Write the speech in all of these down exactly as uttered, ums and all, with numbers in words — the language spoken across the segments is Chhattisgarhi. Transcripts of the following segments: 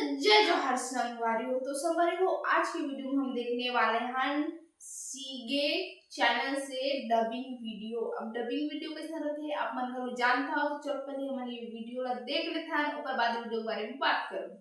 जय जोहार संगवारी हो। तो संगवारी हो, आज के वीडियो में हम देखने वाले हैं सीगे चैनल से डबिंग वीडियो। अब डबिंग वीडियो कैसा रहते हैं आप मन घलो जानता हो, तो चल पहले हमन ये वीडियो ला देख लेथन, ओकर बाद वीडियो के बारे में बात करूँ।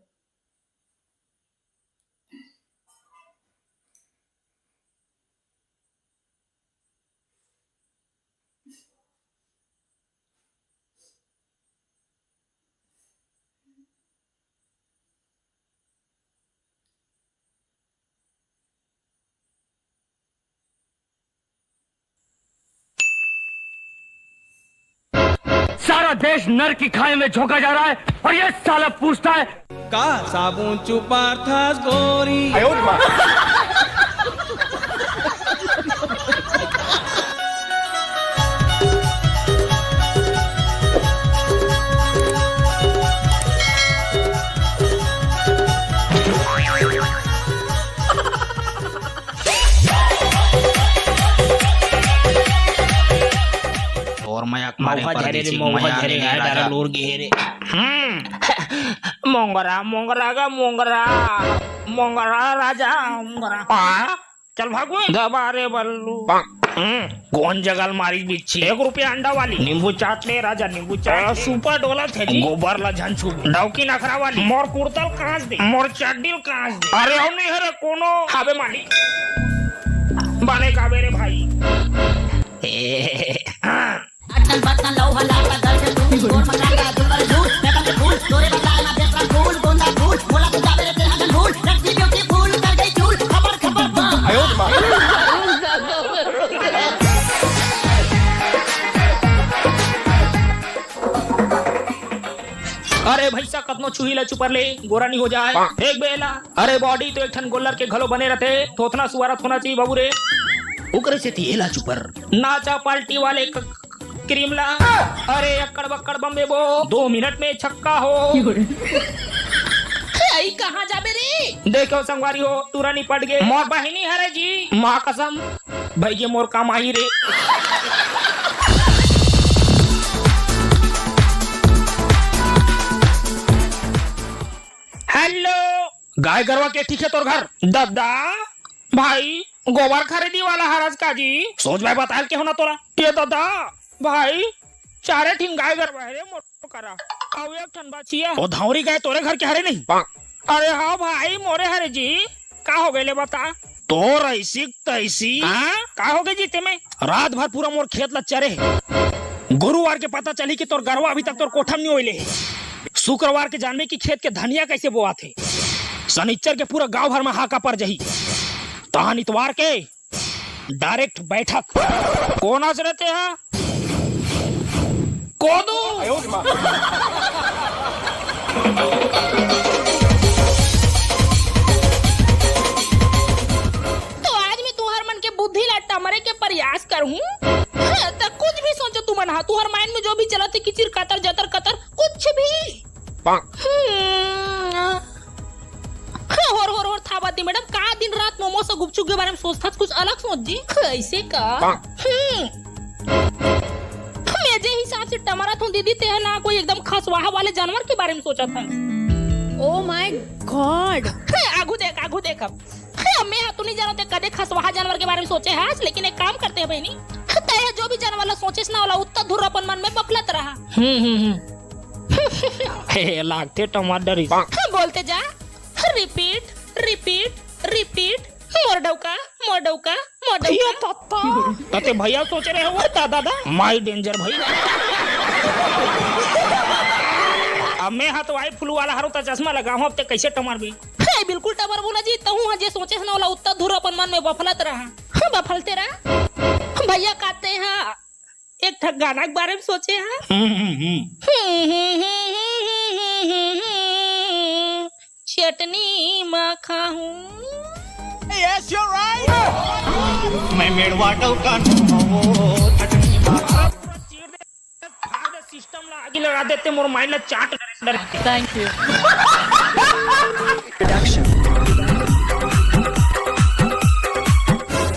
सारा देश नर की खाई में झोंका जा रहा है और ये साला पूछता है, का साबुन चुपार था गोरी? और मैं अखबारी मौका झरे रे, परदेसी मौका मया झरे, लेने हाय राजा। डारा लोर गे रे। हम्म। मोंगरा, मोंगरा गा मोंगरा, मोंगरा राजा, मोंगरा। हाँ? चल भागो। गबारे बल्लू। हम्म, कौन जगल मारी बिच्छी? एक रुपया अंडा वाली। नींबू चाट ले राजा, नींबू चाट आ, ले। सुपर डोला थे जी। गोबर ला झन छू। डौकी नखरा वाली। मोर कुर्तल कांच दे। मोर चड्डील कांच दे। अरे, हम नहीं हरे कोनो। हाबे मालिक। बाले काबे रे भाई। ए, हाँ। अटल बटन लोहा लाटा दर्शन तू, गोर पकड़ा का जुगल झूठ, मैं बंद फूल, तोरे बदला ना बेसरा फूल, गोंदा फूल, बोला तू जावे रे तेरा गंढूल, रखती beautiful, कर गई चूल, खबर खबर बम। अरे भैंसा, कतनो छुही ला चुपर ले, गोरा नहीं हो जाए। फेंक बे एला। अरे बॉडी तो एक ठन गोल्लर के घलो बने रथे, थोथना सुवारत होना चाहिए बाबू रे। ओकरे सेती एला चुपर। नाचा पार्टी वाले क-, क्रीम ला। अरे अक्कड़ बक्कड़ बम्बे बो, दो मिनट में छक्का हो। हे, ई कहाँ जाबे रे? देखो संगवारी हो, तुरंत ही पट गए। मोर बहिनी हरे जी, माँ कसम, भाई ये मोर काम आई रे। हेलो, गाय गरवा के ठीक है तोर घर? दादा, भाई, गोबर खरीदी वाला हरस का जी? सोच भाई बताल के होना तोरा। ये दादा, भाई, चारे ठिन गाय गरवा है रे मोर करा। अउ एक ठन बचिया। ओ धौरी गाय तोरे घर के हरे नहीं? अरे हाँ भाई, मोरे हरे जी। का हो गए ले बता? तोर ऐसी तैसी। हाँ? का हो गए जी ते में? रात भर पूरा मोर खेत ला चरे हे। गुरुवार के पता चली कि तोर गरवा अभी तक तोर कोठा में नहीं ओइले हे। शुक्रवार के जानबे कि खेत के धनिया कैसे बोआथे। शनिचर के पूरा गांव भर में हाका पड़ जही। तहान इतवार के डायरेक्ट बैठक। कोन अस रहते हैं? कोदू। तो आज मैं तुहर मन के बुद्धि ला टमरे के प्रयास करहूं। हाँ, त कुछ भी सोचो तुमन हा, तुहर माइंड में जो भी चलत हे, किचिर कातर, जतर कतर, कुछ भी। हम्म। होर, होर, होर, थाबा दी मैडम, का दिन रात मोमोस अउ गुपचुप के बारे में सोचथस, कुछ अलग सोच जी। ऐसे का? हम्म। मैं जे हिसाब से टमरत हूँ दीदी, ते ह ना कोई एकदम खसवाहा वाले जानवर के बारे में सोचत हस। Oh my God। आगू देख, आगू देख अब। मैं ह तो नहीं जानत ते कदे खसवाहा जानवर के बारे में सोचे हस, लेकिन एक काम करते हैं बहनी, ते ह जो भी जानवर ला सोचेस ना, ओला उत्तर धुर्र अपन मन में बफलत रहा। हम्म, हम्म, हम्म। हे, लागथे टमाटर इस। बोलते जा, repeat, repeat, repeat। मोर डौका, मोर डौका, मोर डौका। ये तत्ता। तते भैया सोच रहे हो, ता दादा? My danger भैया। अब मैं हा तो आई फ्लू वाला हरो, त चश्मा लगाहूं, अब ते कैसे टमरबे? हे, बिल्कुल टमरबो ना जी, तहूं हा जे सोचे हस ना, ओला उत्तर धुर्र अपन मन में बफलत रहा। बफलते रहा। भैया कहते हैं, एक ठक गाना के बारे में सोचे हा। हम्म, हम्म, हम्म। चटनी मा खाहूं। Yes, you're right। मैं मेड़वा डौका नो, चटनी मा खाहूं। सिस्टम ला आगी लगा देते, मोर माइंड ला चाट डरे। Thank you।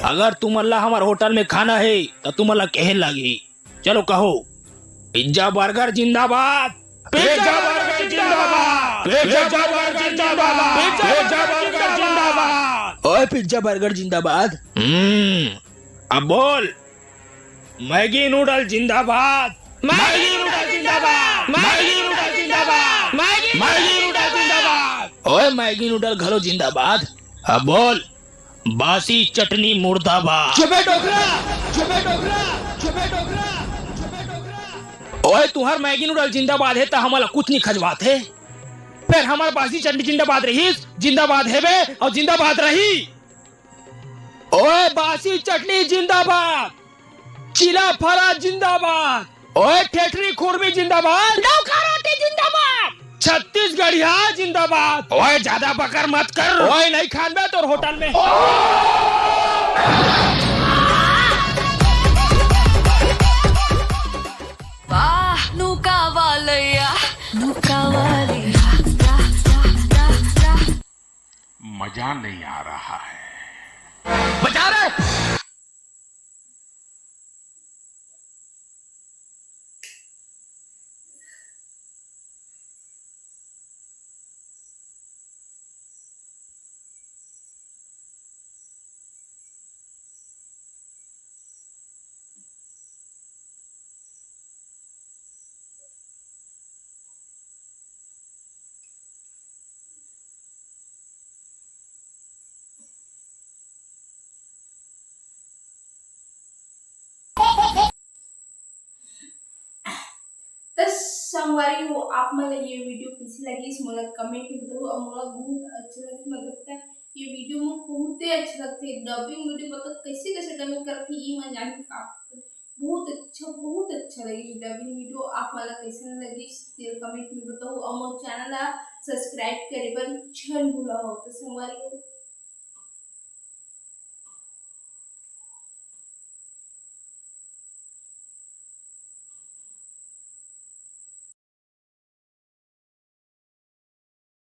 अगर तुमन ला हमर होटल में खाना हे, त तुमन ला कहे लागी। चलो कहो, पिज्जा बर्गर जिंदाबाद, पिज्जा बर्गर जिंदाबाद। पिज्जा बर्गर जिंदाबाद। पिज्जा बर्गर जिंदाबाद। ओए पिज्जा बर्गर जिंदाबाद। हम्म, अब बोल, मैगी नूडल जिंदाबाद। मैगी नूडल जिंदाबाद। मैगी नूडल जिंदाबाद। मैगी नूडल जिंदाबाद। ओए मैगी नूडल घलो जिंदाबाद। अब बोल, बासी चटनी मुर्दाबाद। चुपे डोकरा, चुपे डोकरा, चुपे डोकरा, चुपे डोकरा। ओए तुंहर मैगी नूडल जिंदाबाद हे त हमला कुछ नहीं खजवात हे। फेर हमर बासी चटनी जिंदाबाद रहिस, जिंदाबाद हेबे अउ जिंदाबाद रही। ओए बासी चटनी जिंदाबाद, चीला फरा जिंदाबाद, ओए ठेठरी खुरमी जिंदाबाद, लौका रोटी जिंदाबाद, छत्तीसगढ़िया जिंदाबाद। ओए ज्यादा बकर मत कर, ओए नहीं खानबे तोर होटल में। वाह नुका वालैया, नुका वालैया। मजा नहीं आ रहा है। बजा रे। त संगवारी हो, आप मन ला ये वीडियो कइसे लगिस, मोला कमेंट में बताओ। और मोला बहुत अच्छा लगिस, मतलब, त ये वीडियो मोला बहुते अच्छा लगथे। डबिंग वीडियो, मतलब, कइसे कइसे डबिंग करथे, ये मैं जान का बहुत अच्छा, बहुत अच्छा लगिस डबिंग वीडियो। आप मन ला कइसे लगिस, तेला कमेंट में बताओ। और मोर चैनल ला सब्सक्राइब करे बर झन भूला हो। तो संगवारी हो,